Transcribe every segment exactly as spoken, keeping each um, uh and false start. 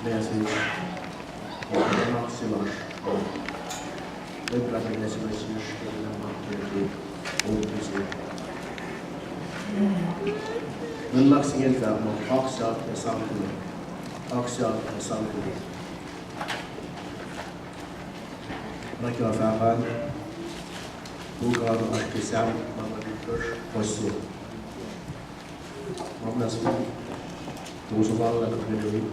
Message. Nuhnak se lasr. Mwet God, message nuh sesr ke nuhnak ke on pise. Nuhnak se inge fahk muh kaksak ac sang kuloh. Kaksak ac sang kuloh. Nuh ke fahk an, puk an oasr ke Sam longoul itkohsr, fuhs sie. Mom las, kowos lal lah kuht kuh in read.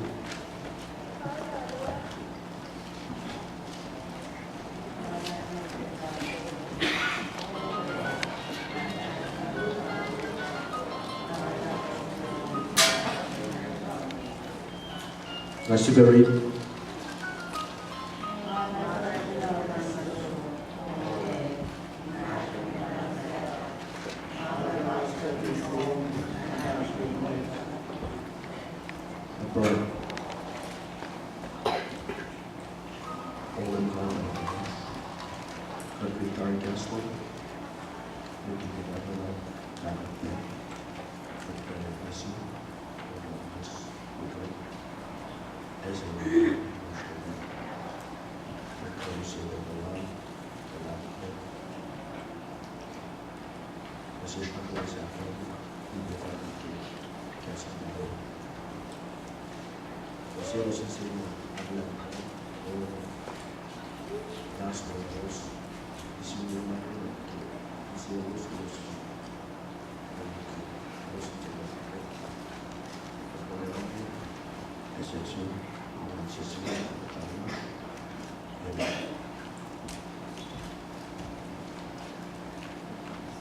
Nga sifilpac read.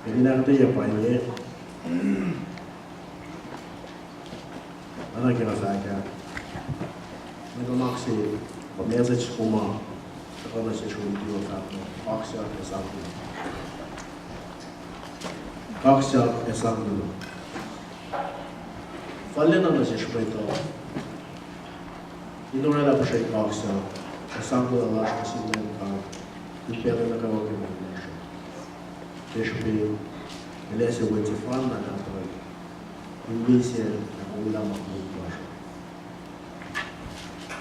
Eminakte ya pa inge. Ana ke nga fahk ah, mwe nuhnak se, pa message kom ma tuhkuh nuh sesr, kom tiac fahk muh kaksak ac sang kuloh. Kaksak ac sang kuloh. Fal lwelah nuh sesr mwet uh in oraclah puhsren kaksak ac sang kuloh lasr nuh sin Leum God in pacl nuh kwewa ke moul lasr uh, ke srihpen El ase Wen sefanna nahtuhl in misac ac moullah ma koluk lasr uh.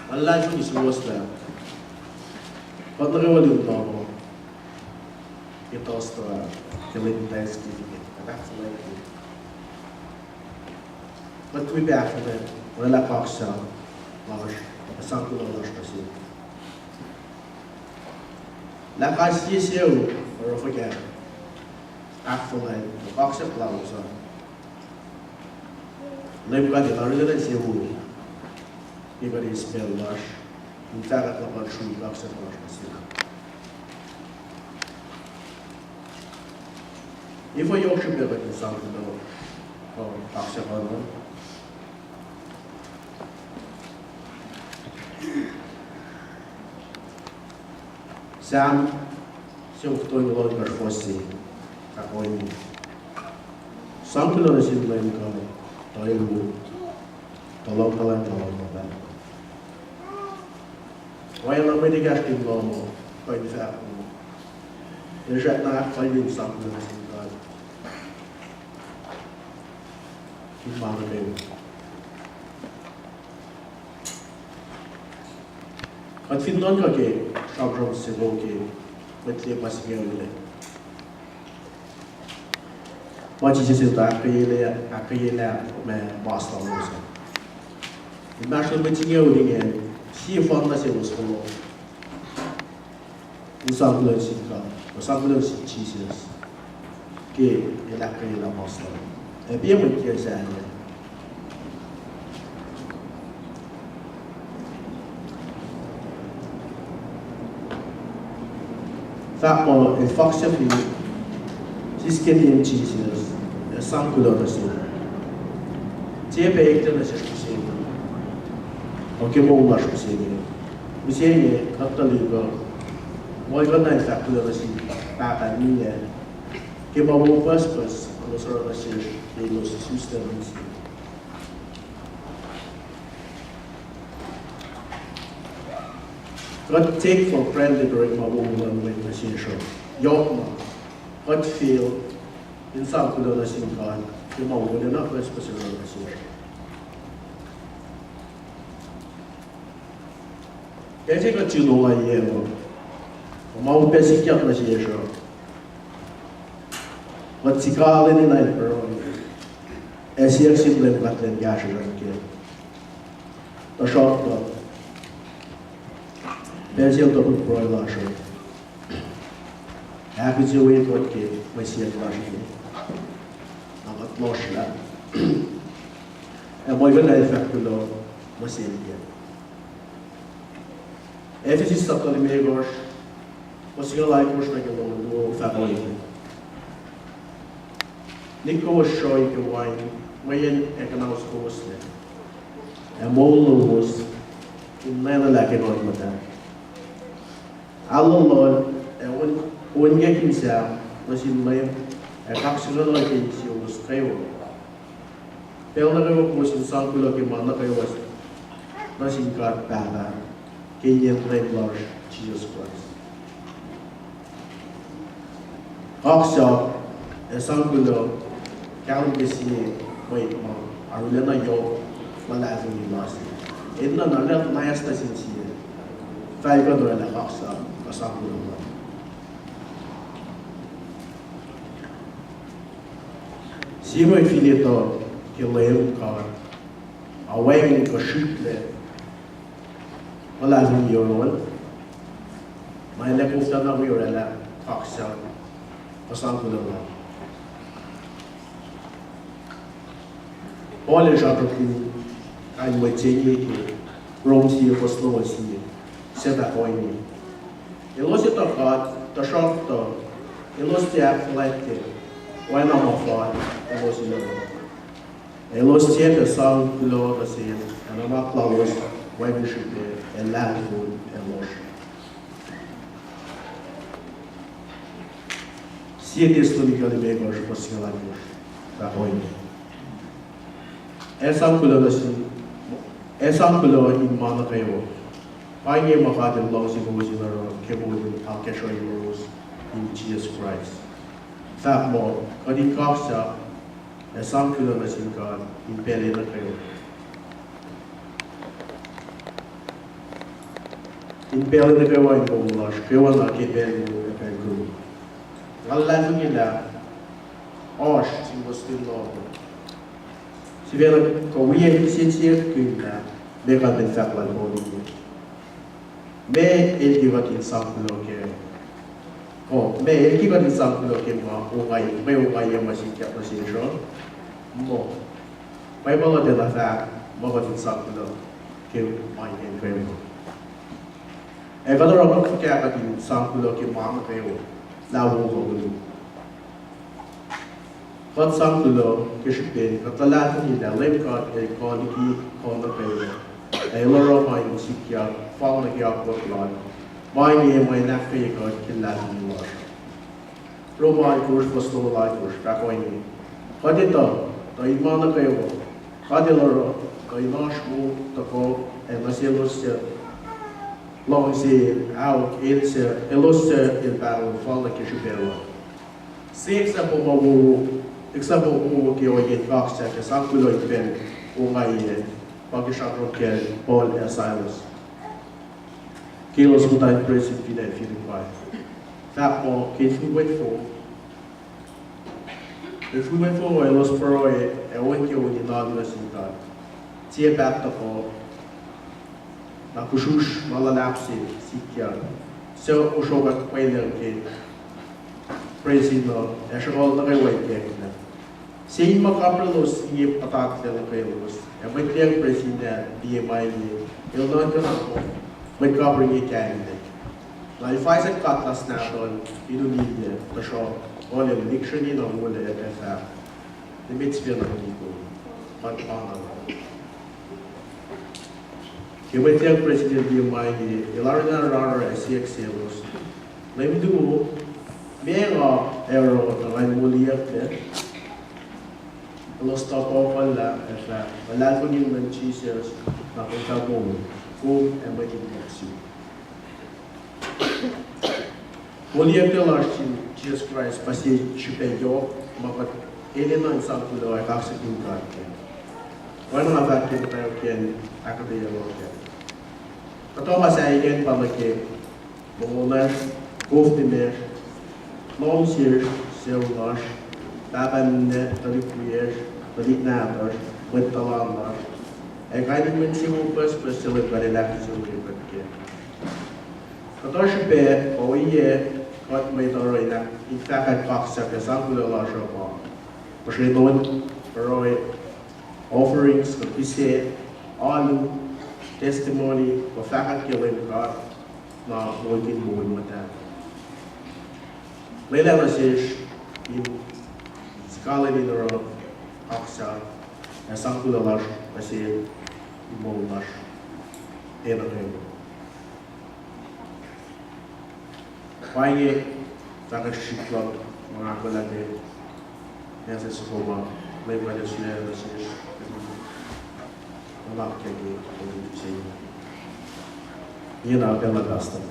Nga luhlahlfongi suwohs lah kuht nuh kwewa lun lohm uh, ke Thursday, ke lwen Thanksgiving, kuht ahkfuhlwactye. Kuht wi pac ahkfuhlwact, oraclah kaksak lasr, ac sang kuloh lasr nuh sin. Lah kais sie sucu oruh fuhkah ahkfuhlwact kaksak lalos an, Leum God El arulacna insewowo ke kuht eis pacl lasr in fahkwack luhpan srui kaksak lasr nuh sel. Efuh yohk srihpac kuht in sang kuloh, uh, kaksak an? Sam siofok tolngoul ohnkohsr, fuhs sie, fahk ohinge: Sang kuloh nuh sin Leum God, tuh El wo, tuh luhngkuhlwacng lal ma pahtpaht. Oacna mwet ekahsr in lohm uh kuh in fahk muh, el srackna ahkfalye in sang kuloh nuh sin God in ma nuh kwewa. Kuht fin nuhnkuh ke sramsram se wo ke mwet lepa singucul ah, pa Jisus El tuh ahkkweye, ahkkweyelah ma mas lalos uh. Inmahsrlon mwet singucul inge, sie fanna selos fohlohk in sang kuloh nuh sin God, kuh sang kuloh nuh sin Jisus, ke El ahkkweyelah mas lal. Ac pa mwet kiyac sahyac. Fahk muh el faksucki sisken yen Jisus ac sang kuloh nuh sel. Sie pac eklac nuh sesr mihsenge, ac ke moul lasr mihsenge. Mihsenge kuht tuhlihk uh muhlkuhnlah in fahk kuloh nuh sin Pahpah ninac ke ma wo pucspucs elos oruh nuh sesr ke elos isuslac nuh sesr. Kuht take for granted orekma wowo luhn mwet nuh sesr uh. Yohk na, kuht fail in sang kuloh nuh sin God ke ma wolacna pucspucs El oruh nuh sesr. Pacl se kuht sun ongaiyac uh, ma upac sikyak nuh sesr uh, kuht sikaleni na el pruhe ac siyuck sin Leum kuht in kahsruh kuht kac. Tuhsruhktuh pacl se el topuk pruhe lasr uh, ahkinsewowoye kuht ke mwe siyuck lasr inge, na kuht lohsrlah, ac muh kuht ac fahk kuloh nuh sel kac. Ephesus sapta limekohsr, fuhs singucul alkosr nuh ke longoul luo, fahk ohinge: Nik kowos sruhi ke wain, mweyen ac kuhnauskowos lac, ac moul lowos in nwacnwaclah ke Nguhn Muhtahl. Alu lal ac on, onkackihn Sam nuh sin Leum, ac kaksakihnuhl ke insiyowos kwewa. Pacl nuh kwewa kowos in sang kuloh ke ma nuh kwewa nuh sin God Pahpah ke inen Leum lasr Jisus Kraist. Kaksak ac sang kuloh kahlwem ke sie mwet ma arulacna yohk luhlahlfongi lasr. Enenuh na, na, na ase nuh sin sie, fal kuh na lah kaksak kuh sang kuloh lal. Sie mwet fin etuh ke Leum God, a wacngihn kuh srihklac luhlahlfongi yohrohl, na el ac koflana wi oraclah kaksak kuh sang kuloh lal. Paul el sramsramkihn kain mwet se inge ke Rom sie fuhs longoul sie, suc fahk ohinge: Elos etuh God, tuhsruhktuh elos tiac ahkfuhlwactye oacna ma fal elos in oruh. Elos tiac sang kuloh nuh sel, ac nuhnak lalos wacngihn srihpac ac luhlahlfongi elos. Sie Thessalonica limekohsr, fuhs singucul alkosr, fahk ohinge: Ac sang kuloh nuh sin, ac sang kuloh in ma nuh kwewa. Pa inge ma God El luhngse kowos in oruh ke moul in akacsruhi lowos in Jisus Kraist. Fahk muh kuht in kaksak ac sang kuloh nuh sin God in pacl nuh kwewa. In pacl nuh kwewa in moul lasr, kwewana ke pacl wo ac pacl kol. Nga luhlahlfongi lah oasr sin kowos fin lohng sifacna kuh wi insiyuckkihn lah meac kalmacn fahk lal Paul inge. Meac el ke kuht in sang kuloh kac? Oh, meac el ke kuht in sang kuloh ke ma ongaiyac, mwe ongaiyac ma sikyak nuh sesr uh? Muh, Bible uh tiacna fahk muh kuht in sang kuloh ke ma inge kwewa. Ac kuht oruh kuht fuhkah kuht in sang kuloh ke ma nuh kwewa, lah wo kuh koluk? Kuht sang kuloh ke srihpen kuht luhlahlfongi lah Leum God El kuh liki kuh nuh kwewa, ac El oruh ma inge sikyak fal nuh ke akwuck Lal. Ma inge mwe in ahkkweye kuht ke luhlahlfongi lasr. Rom alkosr, fuhs longoul alkosr, fahk ohinge: Kuht etuh tuh in ma nuh kwewa God El oruh, tuh in oasr moul tohkoh, ac nuh selos suc luhngse, ahok, el suc, elos suc El pahngon fal nuh ke srihpac Lal. Se example ma wo, example ma wo ke ohiyacn kaksak ac sang kuloh in pacl ongaiyac pa ke sramsram kacl Paul ac Silas ke elos muhta in presin fin acn Philippi. Fahk muh ke infulwen fong, infulwen fong elos pruhe ac on ke on in alu nuh sin God, sie paht tohkoh, na kusrusr ma luhlahp se sikyak, suc usrohkak pwelucng ke presin uh, ac sruhkuhl nuh kwewa ikacklah. Se in ma kaprelos inge puhtatlac nuh kwewa, ac mwet liyacng presin ah liye ma inge, el nuhnkuh na muh mwet kapihr inge kahlwem. Na el faisak katlas nahtuhl in uniyac, tuhsruhk Paul el lihksreni na wolac ac fahk, Nimet sifacna niko, kuht pa na. Ke mwet liyacng presin el liye ma inge, el arulacna rarrar ac siyuck selos, Leum luo, meac nga ac oruh tuh nga in moliyucklac? Elos tuhkuhkuhllah ac fahk, Luhlahlfongi in Leum Jisus, na kom fah moul, kom ac mwet in luhngse. Moliyucklac lasr sin Jisus Kraist pa sie srihpac yohk ma kuht enenuh in sang kuloh ac kaksakihn God kac. Oacna nga fahk ke muhtwacwacack in ahkuhtweyac luhk ah, Kuhtuh ma sahyac ingacn pa nuh ke mongo lasr, kof nuh met, lohm sesr, sucu lasr, pahpah ninac, tuhlihk wiyacsr, tuhlihk nahtuhsr, mwet tuhlan lasr, ac kain in mwe insewowo pucspucs se lom kuh in ahkinsewowoye kuht kac. Kuhtuh srihpac pa ohiyac kuht mwet oruh in, in fahkwack kaksak ac sang kuloh lasr uh pa, puhsrwen on, pruhe, offerings, kuh kihsac, alu, testimony, kuh fahkwack ke Leum God, na moulkihn moul muhtahl. Lwelah nuh sesr in sikalweni in oruh kaksak ac sang kuloh lasr nuh sel in moul lasr, ac nuh kwewa. Pa inge fahkwack srihsrihk luhk ma nga ahkolah ke message soko ma Leum El sulaclah nuh sesr, nuhnak ke ke olutu se. Ingena pacl na pastor.